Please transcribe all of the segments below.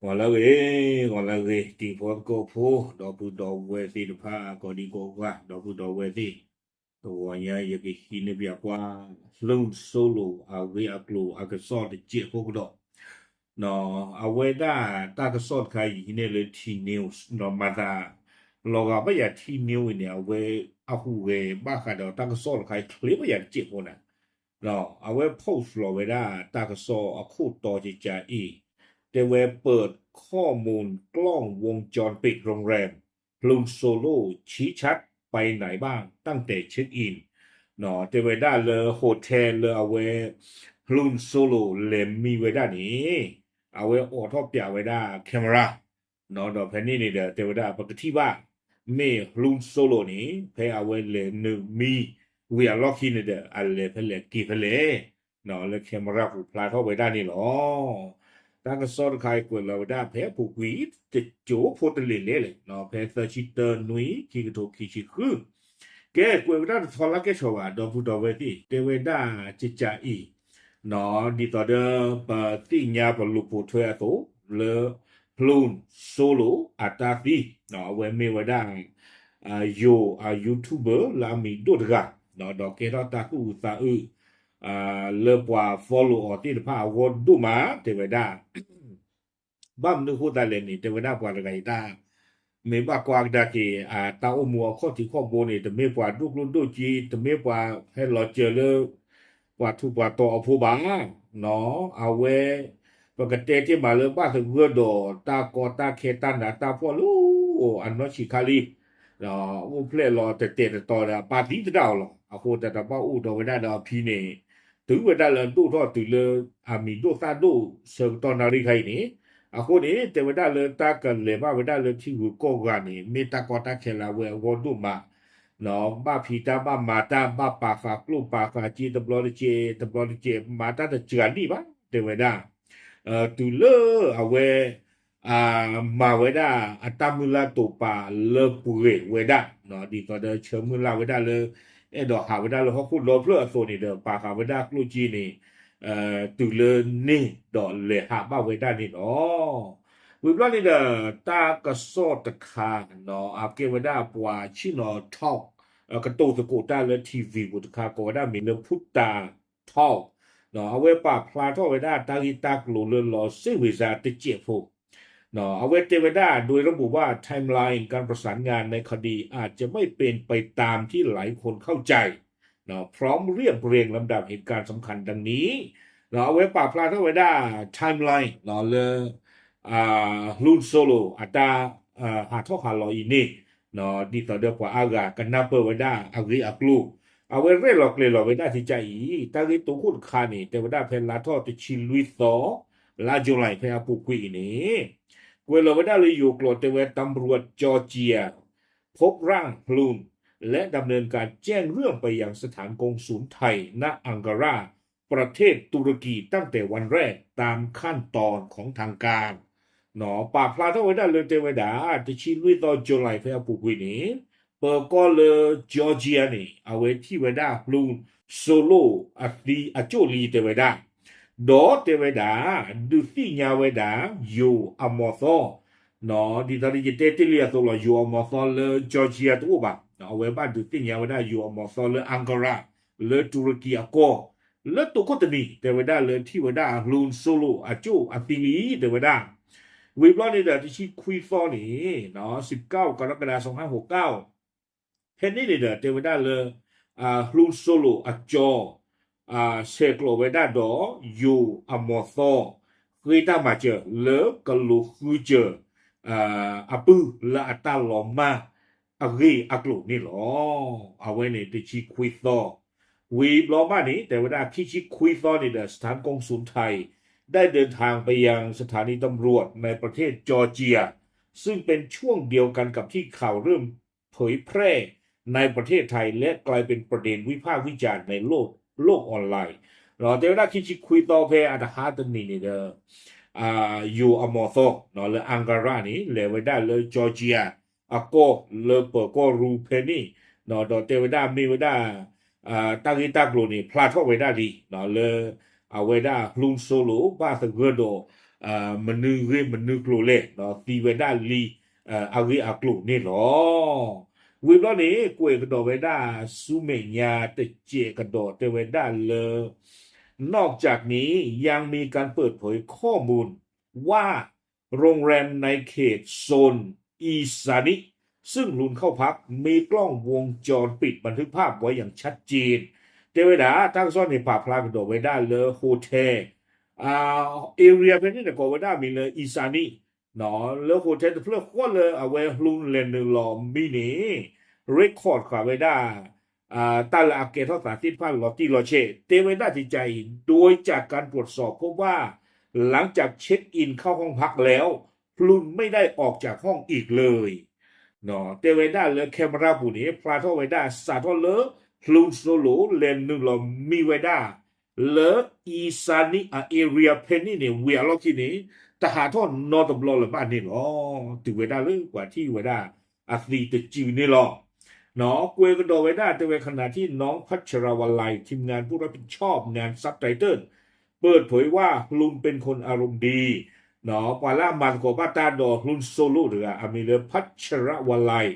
ဂီၤလၢအဂ့ၤ, ဂီၤလၢအဂ့ၤ တံၤဖိသကိးဖိ ဒီပုၢ်ဒီဝဲၢ်သ့ၣ်တဖၣ် ကိးဒံကိးဂၤ ဒီပုၢ်ဒီဝဲၢ်သ့ၣ်, တဂီၤညါယကဟံးန့ၢ်ပၠးကွၢ် Hluan Solo အဂ့ၢ်အကျိၤအကစီၣ်တစဲးဖိကဒီး, အဝဲဒၣ်တၢ်ကစီၣ်တခါအံၤဟံးန့ၢ်လၢ T News ဒီးမၤသး လီၤဂာ်ဘၣ်ယၤ T News အံၤန့ၣ် အဝဲအဟူးဂဲၤဘၣ်ဃးဒီးတၢ်ကစီၣ်တခါအံၤ ချ့ဘၣ်ယၤတစဲးဖိန့ၣ် အဝဲ post လီၤဝဲဒၣ်တၢ်ကစီၣ်အခိၣ်တီကကးအံၤ, တဲဝဲ เปิดข้อมูลกล้องวงจรปิดโรงแรม Hluan Solo ชี้ชัดไปไหนบ้างตั้งแต่เช็คอิน တဲဝဲဒၣ်လၢ hotel လၢအဝဲ Hluan Solo လဲၤမံဝဲဒၣ်န့ၣ် အဝဲအိးထီၣ်ပၠးဝဲဒၣ် camera ဒီးဖဲန့ၣ်န့ၣ်ဒီး တဲဝဲဒၣ်ပကထံၣ်ဘၣ် မ့ၢ် Hluan Solo န့ၣ် ဖဲအဝဲလဲၤနုာ်မံဝံၤအလီၢ်ခံန့ၣ်ဒီး အလဲၤဖဲလဲၣ်က့ၤဖဲလဲၣ် လၢ camera ပူၤဖျါထီၣ်ဝဲဒၣ်န့ၣ်လီၤ. တၢ်ကစီၣ်တခါအံၤကွဲးလီၤဝဲဒၣ်ဖဲအပူၤကွံာ် တစိၢ်ဖိတလ့ၢ်လဲၣ်လဲၣ်, ဖဲသၢဆံတၢနွံ ခံကထိခံဆံဃု, ကဲ ကွဲးဝဲဒၣ်တထီလၢကဲထီၣ်ဘၣ် ဒီပုၢ်ဒီဝဲၢ်သ့ၣ် တဲဝဲဒၣ်ကကးအံၤ ဒ်သိးဒီးပသ့ၣ်ညါပလူၤပိာ်ထွဲအသိး လၢ Hluan Solo အတၢ်သံ အဝဲမ့ၢ်ဝဲဒၣ် ယိၤအ YouTuber လၢအမံၤဒိၣ်တဂၤ, ဒီးကဲထီၣ်တၢ်သူၣ်အုးသးအုး လၢပှၤ follow အီၤသ့ၣ်တဖၣ်အဂီၢ်ဒိၣ်မး တဲဝဲဒၣ် ဘၣ်မနုၤအဃိသတးလဲၣ်န့ၣ် တဲဝဲဒၣ်ပှၤတဂၤအံၤတၢ် မ့ၢ်ဘၣ်ကွၢ်ကဒါက့ၤ တၢ်အိၣ်မူအခီၣ်ထံးခီၣ်ဘိန့ၣ် တမ့ၢ်ပှၤဒိၣ်ကျိၣ်ဒိၣ်စ့ တမ့ၢ်ပှၤဟဲလီၤစၢၤလၢ ပှၤထူးပှၤတီၤအဖိဘၣ်, အဝဲ ပကတဲတ့ၢ်မးလၢဘၣ်သဂၢၢ်ဒီးတၢ်ကီတၢ်ခဲတၢ်နးတၢ်ဖှီၣ်လၢ အနီၢ်ဆံးခါလံ အိၣ်ဖျဲၣ်လီၤတတဲာ်တတီၤဒီးအပၢ်သံသဒၣ်အီၤလီၤ. အဃိတၢ်တဘၣ်အိၣ်ဒီးဝဲဒၣ်ဒီးအဖံန့ၣ် တုၤဝဲဒၣ်လၢဒိၣ်ထီၣ်တုၤလၢအမံၤဒိၣ်သၣ်ဒိၣ်ဆၢကတီၢ်နၣ်ရံၣ်ခါအံၤန့ၣ်, အဃိန့ၣ် တဲဝဲဒၣ်လၢတၢ်ကလဲၤဘၣ်ဝဲဒၣ်လၢထံဂုၤကီၢ်ဂၤန့ၣ် မ့ၢ်တၢ်ကီတၢ်ခဲလၢအဝဲအဂီၢ်ဒိၣ်မး ဘၣ်ဖံးတၢ်ဘၣ်မၤတၢ် ဘၣ်ပာ်ဃာ်ကျိၣ်ပာ်ဃာ်စ့တဘျီတကဲး တဘျီတကဲး မၤတၢ်တစှၤဒံးဘၣ် တဲဝဲဒၣ်, တုၤလၢအဝဲ မၤဝဲဒၣ်အတၢ်မုၢ်လၢ်တိာ်ပာ်လၢပှဲၤဝဲဒၣ်, ဒ်သိးဒီးဆၢမုၢ်လၢ်ဝဲဒၣ်လၢ အဲၣ်ဒိးဟးဝဲဒၣ်လၢဟီၣ်ခိၣ်ဒီဖျၢၣ်အသိးန့ၣ်ဒီး ပာ်ဃာ်ဝဲဒၣ်ကျိၣ်စ့န့ၣ် တုၤလၢန့ၢ်ဒီးလဲၤဟးဘၣ်ဝဲဒၣ်န့ၣ်လီၤ. ဝံၤဘျီန့ၣ်ဒီး တၢ်ကစီၣ်တခါ အကဲဝဲဒၣ်ပှၤဆ့ၣ်နီၤ talk ကတိၤသကိးတၢ်လၢ ထံၣ်ဝံၤ ပူၤတခါ ကိးဝဲဒၣ်မံၤလၢ Phuta Talk အဝဲပာ်ဖျါထီၣ်ဝဲဒၣ်တၢ်ဂ့ၢ်တၢ်ကျိၤလၢလီၤစ့ၣ်ဝံၤစါတစဲးဖိ အဝဲတဲဝဲဒၣ် โดยระบุว่า ไทม์ไลน์การประสานงานในคดี อาจจะไม่เป็นไปตามที่หลายคนเข้าใจ พร้อมเรียบเรียงลำดับเหตุการณ์สำคัญดังนี้ အဝဲပာ်ဖျါထီၣ်ဝဲဒၣ် timeline လၢ Hluan Solo အတၢ်ဟးထီၣ်ဟးလီၤအံၤန့ၣ် ဒ်သိးဒီးပှၤအါဂၤကနၢ်ပၢၢ်ဝဲဒၣ်အဂ့ၢ်အကျိၤ, အဝဲရဲၣ်လီၤကျဲၤလီၤဝဲဒၣ်ထံကါအံၤ တၢ်ဂ့ၢ်တိခိၣ်တခါန့ၣ် တဲဝဲဒၣ်ဖဲလါထီၣ်တဆံလွံၢ်သီ လါ July ဖဲအပူၤကွံာ်အံၤန့ၣ် ကွဲးလီၤဝဲဒၣ်လၢယိၤကျိာ်တဲဝဲ ตำรวจจอร์เจีย พบร่าง ฮลุน และดำเนินการแจ้งเรื่องไปยังสถานกงสุลไทยณอังการา ประเทศตุรกีตั้งแต่วันแรกตามขั้นตอนของทางการ ပာ်ဖျါထီၣ်ဝဲဒၣ်လၢတဲဝဲဒၣ် တဆံလွံၢ်သီ July ဖဲအပူၤကွံာ်န့ၣ် ပၢၤကီၢ်လၢ Georgia န့ၣ် အဝဲထံၣ်ဝဲဒၣ် Hluan Solo အသံအကၠိၣ်လံတဲဝဲဒၣ်, ဒီးတဲဝဲဒၣ် ဒုးသ့ၣ်ညါဝဲဒၣ် ယိၤအမီၤသီ ဒ်သိးဒီးယတဲတ့ၢ်လံအသိးလီၤ ယိၤအမီၤသီလၢ Georgia တအိၣ်ဘၣ်, အဝဲဘၣ်ဒုးသ့ၣ်ညါဝဲဒၣ်ယိၤအမီၤသီလၢ Ankara လၢတူရကံအကီၢ် လၢတိခိၣ်တနံၤ တဲဝဲဒၣ်လၢထံၣ်ဝဲဒၣ် Hluan Solo အကၠိၣ်အသံလံ တဲဝဲဒၣ်. ဝံၤဘျီန့ၣ်ဒီး တဆံခွံသီန့ၣ် စံးကၣ် ကရကဒါ စီၤဟၣ်ဟိးကၣ် ဖဲန့ၣ်န့ၣ်ဒီး တဲဝဲဒၣ်လၢ Hluan Solo အကၠီ ဆဲးကျိးဝဲဒၣ်ဒီး ယိၤအမီၤသီ ဃ့တၢ်မၤစၢၤလၢကလူၤဃုစၢၤ အပုၢ်လၢအတၢ်လီၤမၢ်အဂ့ၢ်အကျိၤန့ၣ်လီၤ. အဝဲန့ၣ်တဆံခွံသီ, ဝံၤဘျီမးန့ၣ် တဲဝဲဒၣ်ခံဆံခွံသီန့ၣ်ဒီး สถานกงสุลไทย ได้เดินทางไปยังสถานีตำรวจในประเทศจอร์เจีย ซึ่งเป็นช่วงเดียวกันกับที่ข่าวเริ่มเผยแพร่ในประเทศไทย และกลายเป็นประเด็นวิพากษ์วิจารณ์ในโลก โลกออนไลน์ တဲဝဲဒၣ်ခံဆံခွံသီဖဲအတဟါတနံၤန့ၣ်ဒီး ယိၤအမီၤသီ လၢ Ankara န့ၣ် လဲၤဝဲဒၣ်လၢ Georgia အကီၢ်လၢပၢၤကီၢ်ရူၢ်ဖဲန့ၣ် ဒီးတဲဝဲဒၣ်မ့ၢ်ဝဲဒၣ် တၢ်ဂ့ၢ်တၢ်ကျိၤန့ၣ် ဖျါထီၣ်ဝဲဒၣ်လံ လၢ အဝဲဒၣ် Hluan Solo ဘၣ်သဂၢၢ်ဒီး မနုၤဂ့ၢ်မနုၤကျိၤလဲၣ် သံဝဲဒၣ်လံ အဂ့ၢ်အကျိၤန့ၣ်လီၤ. ဝံၤဘျီန့ၣ် ကွဲးကဒီးဝဲဒၣ်ဆူမဲာ်ညါ တစဲးကဒီးတဲဝဲဒၣ်လၢ นอกจากนี้ยังมีการเปิดเผยข้อมูลว่า โรงแรมในเขตโซนอีซานิ ซึ่งลุนเข้าพัก มีกล้องวงจรปิดบันทึกภาพไว้อย่างชัดเจน တဲဝဲဒၣ် တၢ်ကစီၣ်န့ၣ် ပာ်ဖျါကဒီးဝဲဒၣ်လၢ hotel အareaဖဲန့ၣ်န့ၣ် ကိးဝဲဒၣ်မံၤလၢ အံစၤနံ လၢ hotel တဖျၢၣ်ဃီလၢအဝဲ လူၢ်လဲၤနုာ်လီၤမံန့ၣ် record ဃာ်ဝဲဒၣ် တၢ်လၢအကဲထီၣ်သးသ့ၣ်တဖၣ်လီၤတံၢ်လီၤဆဲး တဲဝဲဒၣ်ကကးအံၤ โดยจากการตรวจสอบพบว่า หลังจากเช็คอินเข้าห้องพักแล้ว ลุนไม่ได้ออกจากห้องอีกเลย တဲဝဲဒၣ်လၢ camera ပူၤန့ၣ် ဖျါထီၣ်ဝဲဒၣ် စးထီၣ်လၢ လူၢ်စိလိာ် လဲၤနုာ်လီၤမံဝဲဒၣ် လၢအံစၤနံအareaဖဲန့ၣ်န့ၣ် ဝံၤအလီၢ်ခံန့ၣ် တဟးထီၣ်နီတဘျီလၢၤဘၣ်န့ၣ်လီၤ. တုၤဝဲဒၣ်လၢပှၤထံၣ်ဝဲဒၣ်အသံတစုန့ၣ်လီၤ. ကွဲးကဒီးဝဲဒၣ်တဲဝဲ ขณะที่น้องพัชรวลัย ทีมงานผู้รับผิดชอบงาน subtitle เปิดเผยว่า ลุนเป็นคนอารมณ์ดี ပှၤလၢအမၤသကိးဘၣ်တၢ်ဒီး လူၢ်စိလိာ်တဂၤ အမံၤလၢ พัชรวลัย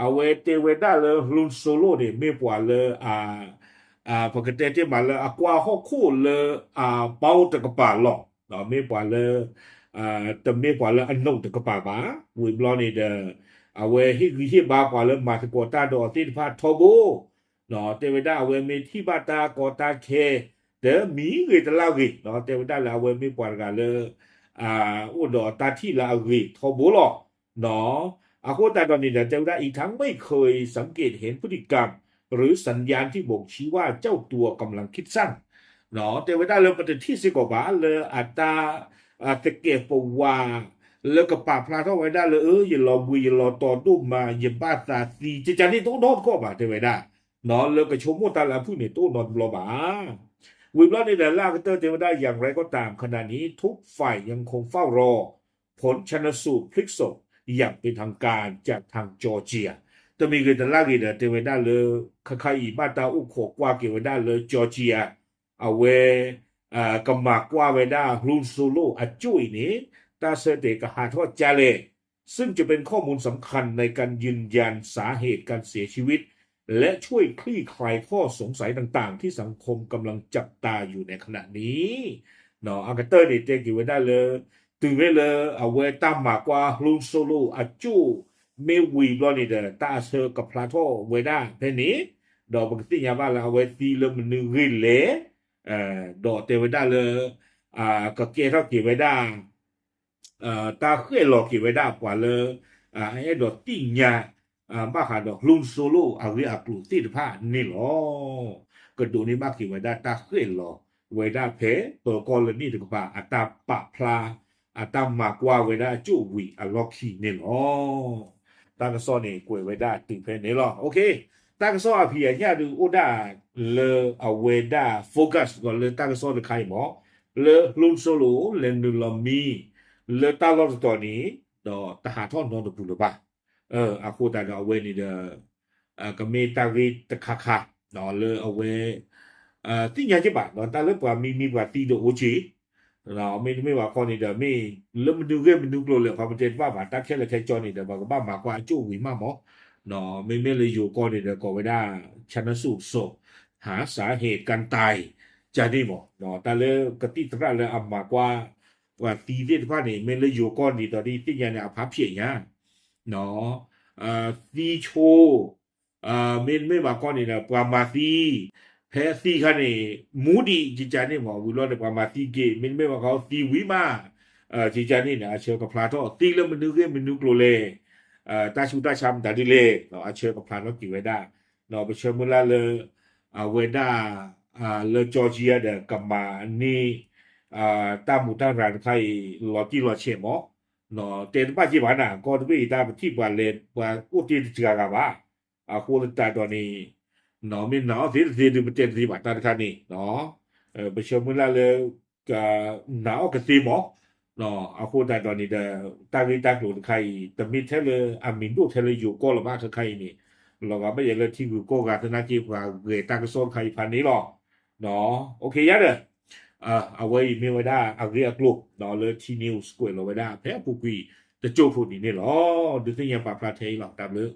အဝဲတဲဝဲဒၣ်လၢ လူၢ်စိလိာ်န့ၣ် မ့ၢ်ပှၤလၢ ပကတဲတ့ၢ်မးလၢအကွၢ်ဟီၣ်ခိၣ်လၢအဘီတကပၤလီၤ. မ့ၢ်ပှၤလၢ တမ့ၢ်ပှၤလၢအနိးတကပၤဘၣ်. ဝံၤဘျီန့ၣ်ဒီး အဝဲဟ့ၣ်ဂံၢ်ဟ့ၣ်ဘါပှၤလၢမၤသကိးတၢ်ဒီးအီၤသ့ၣ်တဖၣ်ထီဘိ တဲဝဲဒၣ်အဝဲမ့ၢ်ထံၣ်ဘၣ်တၢ်ကီတၢ်ခဲ တမံၤဂ့ၤတလၢ်ဂ့ၤ တဲဝဲဒၣ်လၢအဝဲမ့ၢ်ပှၤတဂၤလၢ အိၣ်ဒီးတၢ်ထံၣ်လၢအဂ့ၤထီဘိလီၤ. အဃိသတးဒီးန့ၣ်ဒီး တဲဝဲဒၣ် อีกทั้งไม่เคยสังเกตเห็นพฤติกรรม หรือสัญญาณที่บ่งชี้ว่าเจ้าตัวกำลังคิดสั้น တဲဝဲဒၣ်လၢပတထံၣ်စ့ၢ်ကီးဘၣ်လၢအတၢ် သကဲးပဝး လၢကပာ်ဖျါထီၣ်ဝဲဒၣ်လၢ အၢ ယလီၤဘှံးယလီၤတီၤဒိၣ်မး ယဘၣ်သးသံ ကကန့ၣ်တအိၣ်နီတခီၣ်ဘၣ် တဲဝဲဒၣ် လၢကဆိကမိၣ်တၢ်လၢအဖုၣ်န့ၣ် တအိၣ်နီတဘျီဘၣ်. ဝံၤဘျီန့ၣ်ဒီး လၢအကတၢၢ်တဲဝဲဒၣ် อย่างไรก็ตาม ขณะนี้ทุกฝ่ายยังคงเฝ้ารอ ผลชันสูตรพลิกศพอย่างเป็นทางการจากทางจอร์เจีย တမံၤဂ့ၤတလၢ်ဂ့ၤဒီး တဲဝဲဒၣ်လၢ ခဲခါအံၤဘၣ်တၢ်အိၣ်ခိးကွၢ်က့ၤဝဲဒၣ်လၢ ကၠီကၠံယၤ အဝဲ ကမၤကွၢ်ဝဲဒၣ် လူၢ်စိလိာ်အကၠိၣ်အံၤန့ၣ် တၢ်ဆၢတဲာ်ကဟးထီၣ်ကလဲၣ် ซึ่งจะเป็นข้อมูลสำคัญในการยืนยันสาเหตุการเสียชีวิต และช่วยคลี่คลายข้อสงสัยต่างๆ ที่สังคมกำลังจับตาอยู่ในขณะนี้ အကတၢၢ်န့ၣ် တဲက့ၤဝဲဒၣ်လၢ တုၤမ့ၢ်လၢအဝဲတၢ်မၤကွၢ် လူၢ်စိလိာ်အကၠိၣ် မ့ၢ်ဝံၤဘျီန့ၣ်ဒီး တၢ်အဆၢကဖျါထီၣ်ဝဲဒၣ်ဖဲန့ၣ် ဒီးပကသ့ၣ်ညါဘၣ်လၢအဝဲသံလၢမနုၤဂ့ၢ်လဲၣ် ဒီးတဲဝဲဒၣ်လၢ ကကဲထီၣ်က့ၤဝဲဒၣ် တၢ်ဃဲၣ်လီၤက့ၤဝဲဒၣ်ပှၤလၢ အအဲၣ်ဒိးသ့ၣ်ညါ ဘၣ်ဃးဒီး လူၢ်စိလိာ်အဂ့ၢ်အကျိၤသ့ၣ်တဖၣ်န့ၣ်လီၤ. ကဒိးန့ၢ်ဘၣ်က့ၤဝဲဒၣ်တၢ်ဃဲၣ်လီၤဝဲဒၣ်ဖဲ ပၢၤကီၢ်လၢန့ၣ်တကပၤ အတၢ်ပာ်ဖျါ အတၢ်မၤကွၢ်ဝဲဒၣ်အကၠိၣ်ဝံၤအလီၢ်ခံန့ၣ်လီၤ. တၢ်ကစီၣ်န့ၣ် ကွဲးဝဲဒၣ်တုၤဖဲန့ၣ်လီၤ. တၢ်ကစီၣ်အဖံးအညၣ်ဒုးအိၣ်ဒၣ်လၢအဝဲဒၣ် focus ကီးလၢတၢ်ကစီၣ်တခါအံၤမး လၢ လူၢ်စိလိာ် လဲၤနုာ်လီၤမံ လၢတၢ်လီၢ်တတီၤန့ၣ် ဒီးတဟးထီၣ်နီတပူၤလၢၤဘၣ်. အဃိသတးဒီးအဝဲန့ၣ်ဒီး ကမ့ၢ်တၢ်ဂ့ၢ်တခါခါ လၢအဝဲ သ့ၣ်ညါက့ၤဘၣ် တၢ်လၢပှၤမံမံပှၤသံဒီးအိၣ်က့ၤ မ့တမ့ၢ်ဘၣ်ခီန့ၣ်ဒီး မ့ၢ်လၢမနုၤဂ့ၢ်မနုၤကျိၤလဲၣ် ပှၤပတဲတဘၣ်ဘၣ် တၢ်ခဲလၢာ်ခဲဆ့န့ၣ်ဒီး ပှၤကဘၣ်မၤကွၢ်အကၠိၣ်ဝံၤမးမး မ့မ့ၢ်လၢယိၤကီၢ်န့ၣ်ဒီး ကိးဝဲဒၣ် ชันสูตรศพ หาสาเหตุการตาย ကန့ၣ်မး တၢ်လၢကသံၣ်သရၣ်လၢအမၤကွၢ် ပှၤသံသ့ၣ်တဖၣ်န့ၣ် မ့ၢ်လၢယိၤကီၢ်န့ၣ်ဒီး ဒ်သ့ၣ်ညါန့ၣ် အဖးဖျဲးညါ သံဆိ မ့တမ့ၢ်ဘၣ်ခီန့ၣ်ဒီး ပှၤမၤသံ ဖဲအသံခါန့ၣ် မူဒံးကကန့ၣ်မး ဝံၤလီၤန့ၣ် ပှၤမၤသံက့ၤ မ့တမ့ၢ်ဘၣ်ခီသံဝံၤမး ကကန့ၣ်န့ၣ် အဆၢကဖျါထီၣ် သံလၢမနုၤဂ့ၢ်မနုၤကျိၤလဲၣ် တၢ်ဆူးတၢ်ဆါမတၤဒ်လဲၣ် အဆၢကဖျါထီၣ်က့ၤဝဲဒၣ် ပဆၢမုၢ်လၢ်လၢ အဝဲဒၣ် လၢကၠီကၠံယၤဒီး ကမၤန့ၢ် တၢ်မူးတၢ်ရၤတခါအံၤ လီၤတံၢ်လီၤဆဲးမး တဲတဘၣ်က့ၤဘၣ်နၤ ကီၢ်တဘ့ၣ်အံၤတၢ်ပထံၣ်ပှၤလဲၤ ပှၤအိၣ်တ့ၢ်တစှၤဂၤဘၣ် အဃိသတးဒီးန့ၣ် မ့ၢ်နာ်အီၣ်သ့တသ့ဒုးပတဲတသ့ဘၣ်တၢ်တခါန့ၣ် ပဆၢမုၢ်လၢ်လၢ နာ်အီၣ်ကသ့မး အဃိသတးဒီးန့ၣ်ဒီး တၢ်ဂ့ၢ်တၢ်ကျိၤတခါအံၤ တမ့ၢ်ထဲလၢအမံၤဒိၣ်ထဲလၢယိၤကီၢ်လၢၤဘၣ်တခါအံၤန့ၣ် လီၤဂာ်ဘၣ်ယဲလၢထံဂုၤကီၢ်ဂၤသနာ်က့ ပှၤဂဲၤတၢ်ကစီၣ်တခါအံၤဖးန့ၣ်လီၤ ယၤဒီး အဝဲအံၤမ့ၢ်ဝဲဒၣ်အဂ့ၢ်အကျိၤ ဒီးလၢ T News ကွဲးလီၤဝဲဒၣ်ဖဲအပူၤကွံာ်တစိၢ်ဖိဒ်န့ၣ်လီၤ. ဒုးသ့ၣ်ညါပာ်ဖျါထဲအံၤလီၤ. တၢ်ဘျုး